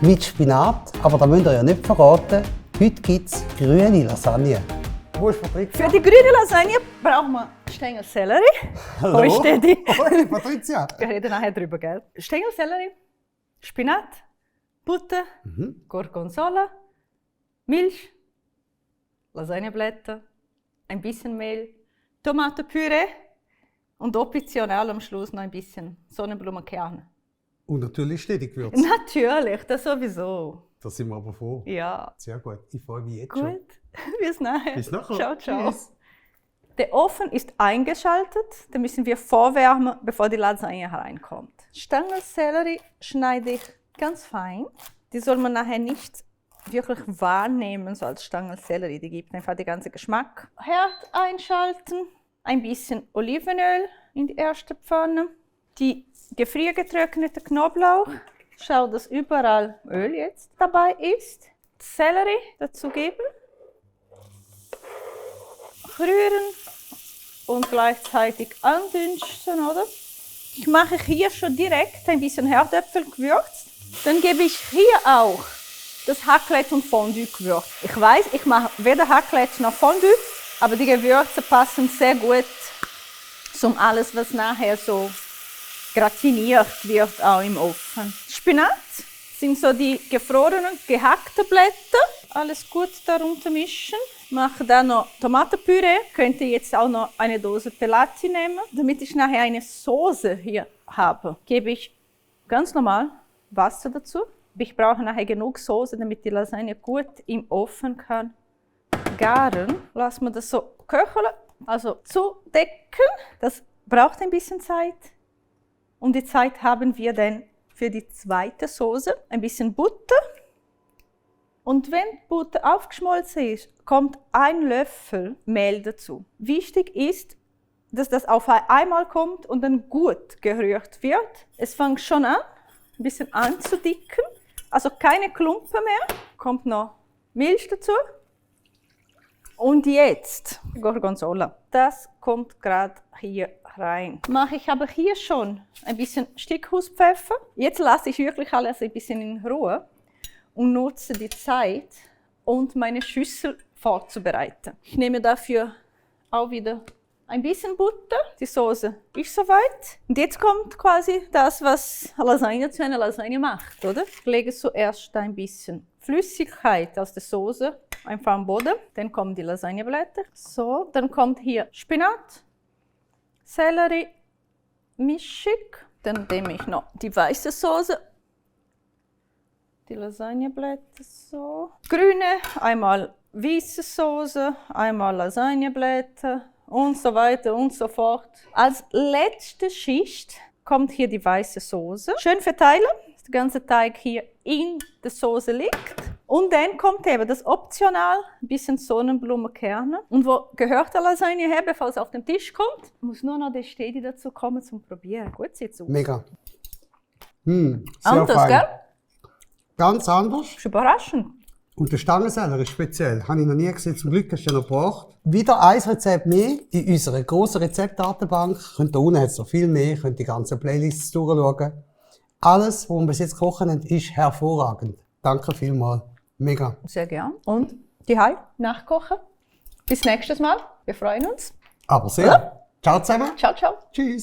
mit Spinat, aber da müsst ihr ja nicht verraten, heute gibt es grüne Lasagne. Wo ist Patricia? Für die grüne Lasagne brauchen wir Stängel Sellerie. Hallo? Hoi, Stedi. Hoi, Patricia. Wir reden nachher drüber, gell? Stängel Sellerie, Spinat, Butter, Gorgonzola, Milch, Lasagneblätter, ein bisschen Mehl, Tomatenpüree und optional am Schluss noch ein bisschen Sonnenblumenkerne. Und natürlich Stedi-Gewürz. Natürlich, das sowieso. Da sind wir aber froh. Ja. Sehr gut. Ich freue mich jetzt schon. Gut, bis nachher. Bis nachher. Ciao, ciao. Tschüss. Der Ofen ist eingeschaltet, den müssen wir vorwärmen, bevor die Lasagne hereinkommt. Stangensellerie schneide ich ganz fein. Die soll man nachher nicht wirklich wahrnehmen, so als Stangensellerie. Die gibt einfach den ganzen Geschmack. Herd einschalten, ein bisschen Olivenöl in die erste Pfanne, die gefriergetrocknete Knoblauch. Schau, dass überall Öl jetzt dabei ist. Sellerie dazugeben. Rühren und gleichzeitig andünsten, oder? Ich mache hier schon direkt ein bisschen Herdöpfel gewürzt. Dann gebe ich hier auch das Raclette und Fondue gewürzt. Ich weiß, ich mache weder Raclette noch Fondue, aber die Gewürze passen sehr gut zum alles, was nachher so gratiniert wird, auch im Ofen. Spinat sind so die gefrorenen, gehackten Blätter. Alles gut darunter mischen. Mache dann noch Tomatenpüree. Könnt ihr jetzt auch noch eine Dose Pelati nehmen. Damit ich nachher eine Soße hier habe, gebe ich ganz normal Wasser dazu. Ich brauche nachher genug Soße, damit die Lasagne gut im Ofen kann garen. Lassen wir das so köcheln, also zudecken. Das braucht ein bisschen Zeit. Und die Zeit haben wir dann für die zweite Soße. Ein bisschen Butter. Und wenn die Butter aufgeschmolzen ist, kommt ein Löffel Mehl dazu. Wichtig ist, dass das auf einmal kommt und dann gut gerührt wird. Es fängt schon an, ein bisschen anzudicken. Also keine Klumpen mehr. Kommt noch Milch dazu. Und jetzt Gorgonzola. Das kommt gerade hier rein. Mache ich aber hier schon ein bisschen Stückhauspfeffer. Jetzt lasse ich wirklich alles ein bisschen in Ruhe und nutze die Zeit, um meine Schüssel vorzubereiten. Ich nehme dafür auch wieder ein bisschen Butter. Die Soße ist soweit. Und jetzt kommt quasi das, was Lasagne zu einer Lasagne macht, oder? Ich lege zuerst ein bisschen Flüssigkeit aus der Soße einfach am Boden. Dann kommen die Lasagneblätter. So, dann kommt hier Spinat, Sellerie, Mischung. Dann nehme ich noch die weiße Soße. Die Lasagneblätter so. Grüne, einmal weiße Soße, einmal Lasagneblätter und so weiter und so fort. Als letzte Schicht kommt hier die weiße Soße. Schön verteilen, dass der ganze Teig hier in der Soße liegt. Und dann kommt eben das optional, ein bisschen Sonnenblumenkerne. Und wo gehört der Lasagne her, bevor es auf den Tisch kommt? Muss nur noch der Stedi dazu kommen zum Probieren. Gut sieht's aus. Mega. Sehr Anders, fein. gell? Ganz anders. Ist überraschend. Und der Stangensellerie ist speziell. Habe ich noch nie gesehen. Zum Glück hast du ja noch gebracht. Wieder ein Rezept mehr in unserer grossen Rezeptdatenbank. Da unten hat es noch viel mehr. Könnt die ganzen Playlists durchschauen. Alles, was wir bis jetzt gekocht haben, ist hervorragend. Danke vielmals. Mega. Sehr gern. Und die Hai nachkochen. Bis nächstes Mal. Wir freuen uns. Aber sehr. Ciao zusammen. Ciao, ciao. Tschüss.